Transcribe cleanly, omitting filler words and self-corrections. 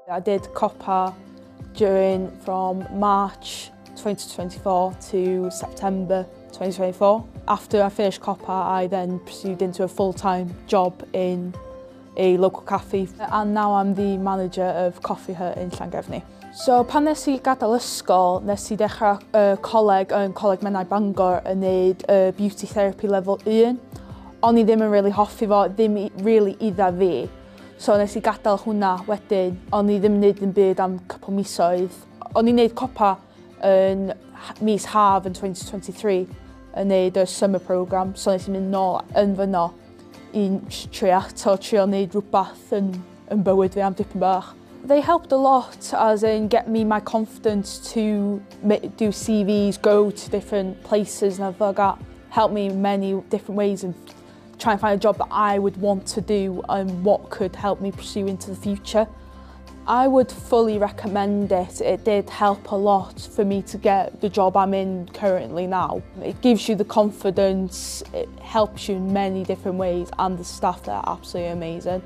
I did COPPA during from March 2024 to September 2024. After I finished COPPA, I then pursued into a full-time job in a local cafe and now I'm the manager of Coffee Hut in Llangefni. So pan nes i gadael ysgol, nes i dechrau coleg yn Coleg Menai Bangor yn neud beauty therapy level 1. O'n i ddim yn really hoffi fo, ddim really idda fi. So nes i gadael hwnna wedyn, o'n i ddim yn neud ddim byd am cwpl misoedd. O'n i'n neud COPPA yn mis haf yn 2023 yn neud y summer program, so nes i mynd nôl yn fyno i trio eto, trio neud rhywbeth yn bywyd fi am dipyn bach. They helped a lot, as in get me my confidence to do CVs, go to different places and stuff like that. Helped me in many different ways and try and find a job that I would want to do and what could help me pursue into the future. I would fully recommend it. It did help a lot for me to get the job I'm in currently now. It gives you the confidence, it helps you in many different ways, and the staff there are absolutely amazing.